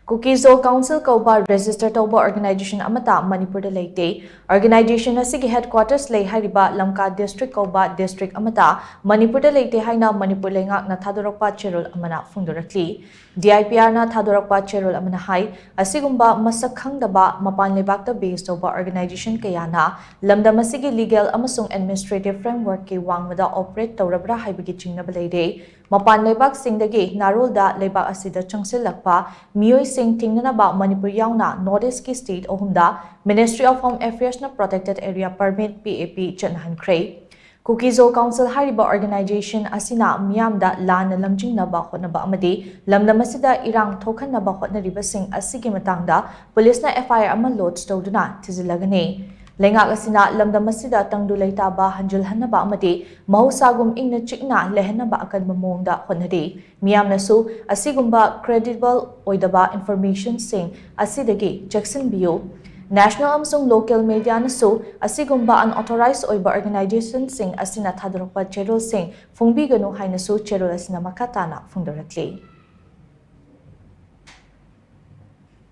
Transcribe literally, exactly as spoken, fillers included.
Kuki-Zo Council ꯀꯧꯕ register ꯇꯧꯕ organization ꯑꯃꯠꯇ ꯃꯅꯤꯄꯨꯔꯗ ꯂꯩꯇꯦ꯫ Organization ꯑꯁꯤꯒꯤ headquarters ꯂꯩ ꯍꯥꯏꯔꯤꯕ ꯂꯝꯀꯥ district ꯀꯧꯕ district ꯑꯃꯠꯇ ꯃꯅꯤꯄꯨꯔꯗ ꯂꯩꯇꯦ ꯍꯥꯏꯅ ꯃꯅꯤꯄꯨꯔ ꯂꯩꯉꯥꯛꯅ ꯊꯥꯗꯣꯔꯛꯄ ꯆꯦꯔꯣꯜ ꯑꯃꯅ ꯐꯣꯡꯗꯣꯔꯛꯂꯤ꯫ D I P R ꯅ ꯊꯥꯗꯣꯔꯛꯄ ꯆꯦꯔꯣꯜ ꯑꯃꯅ ꯍꯥꯏ, ꯑꯁꯤꯒꯨꯝꯕ ꯃꯁꯛ ꯈꯪꯗꯕ ꯃꯄꯥꯟ ꯂꯩꯕꯥꯛꯇ base ꯇꯧꯕ organization ꯀꯌꯥꯅ ꯂꯝꯗꯝ ꯑꯁꯤꯒꯤ legal ꯑꯃꯁꯨꯡ administrative framework ꯀꯤ ꯋꯥꯡꯃꯗ operate ꯇꯧꯔꯕ꯭ꯔꯥ ꯍꯥꯏꯕꯒꯤ ꯆꯤꯡꯅꯕ ꯂꯩꯔꯦ꯫ ꯃꯄꯥꯟ ꯂꯩꯕꯥꯛꯁꯤꯡꯗꯒꯤ ꯅꯥꯔꯣꯜꯗ ꯂꯩꯕꯥꯛ ꯑꯁꯤꯗ ꯆꯪꯁꯤꯜꯂꯛꯄ ꯃꯤꯑꯣꯏꯁꯤꯡ ꯊꯤꯡꯅꯅꯕ ꯃꯅꯤꯄꯨꯔ ꯌꯥꯎꯅ North East ꯀꯤ state ꯑꯍꯨꯝꯗ Ministry of Home Affairs ꯅ protected area permit, P A P, ꯆꯠꯅꯍꯟꯈ꯭ꯔꯦ꯫ Kuki-Zo Council ꯍꯥꯏꯔꯤꯕ organization ꯑꯁꯤꯅ ꯃꯤꯌꯥꯝꯗ ꯂꯥꯟꯅ ꯂꯝꯖꯤꯡꯅꯕ ꯍꯣꯠꯅꯕ ꯑꯃꯗꯤ ꯂꯝꯗꯝ ꯑꯁꯤꯗ ꯏꯔꯥꯡ ꯊꯣꯛꯍꯟꯅꯕ ꯍꯣꯠꯅꯔꯤꯕꯁꯤꯡ ꯑꯁꯤꯒꯤ ꯃꯇꯥꯡꯗ ꯄꯨꯂꯤꯁꯅ F I R ꯑꯃ lodge ꯇꯧꯗꯨꯅ ꯊꯤꯖꯤꯜꯂꯒꯅꯤ꯫ ꯂꯩꯉꯥꯛ ꯑꯁꯤꯅ ꯂꯝꯗꯝ ꯑꯁꯤꯗ ꯇꯪꯗꯨ ꯂꯩꯇꯥꯕ ꯍꯟꯖꯤꯜꯍꯟꯅꯕ ꯑꯃꯗꯤ ꯃꯍꯧꯁꯥꯒꯨꯝ ꯏꯪꯅ ꯆꯤꯛꯅ ꯂꯩꯍꯟꯅꯕ ꯑꯀꯟꯕ ꯃꯑꯣꯡꯗ ꯍꯣꯠꯅꯔꯤ꯫ ꯃꯤꯌꯥꯝꯅꯁꯨ ꯑꯁꯤꯒꯨꯝꯕ credible ꯑꯣꯏꯗꯕ information ꯁꯤꯡ ꯑꯁꯤꯗꯒꯤ ꯆꯦꯛꯁꯤꯟꯕꯤꯌꯨ꯫ National ꯑꯃꯁꯨꯡ local media ꯅꯁꯨ ꯑꯁꯤꯒꯨꯝꯕ unauthorized ꯑꯣꯏꯕ organization ꯁꯤꯡ ꯑꯁꯤꯅ ꯊꯥꯗꯣꯔꯛꯄ ꯆꯦꯔꯣꯜꯁꯤꯡ ꯐꯣꯡꯕꯤꯒꯅꯨ ꯍꯥꯏꯅꯁꯨ ꯆꯦꯔꯣꯜ ꯑꯁꯤꯅ ꯃꯈꯥ ꯇꯥꯅ ꯐꯣꯡꯗꯣꯔꯛꯂꯤ꯫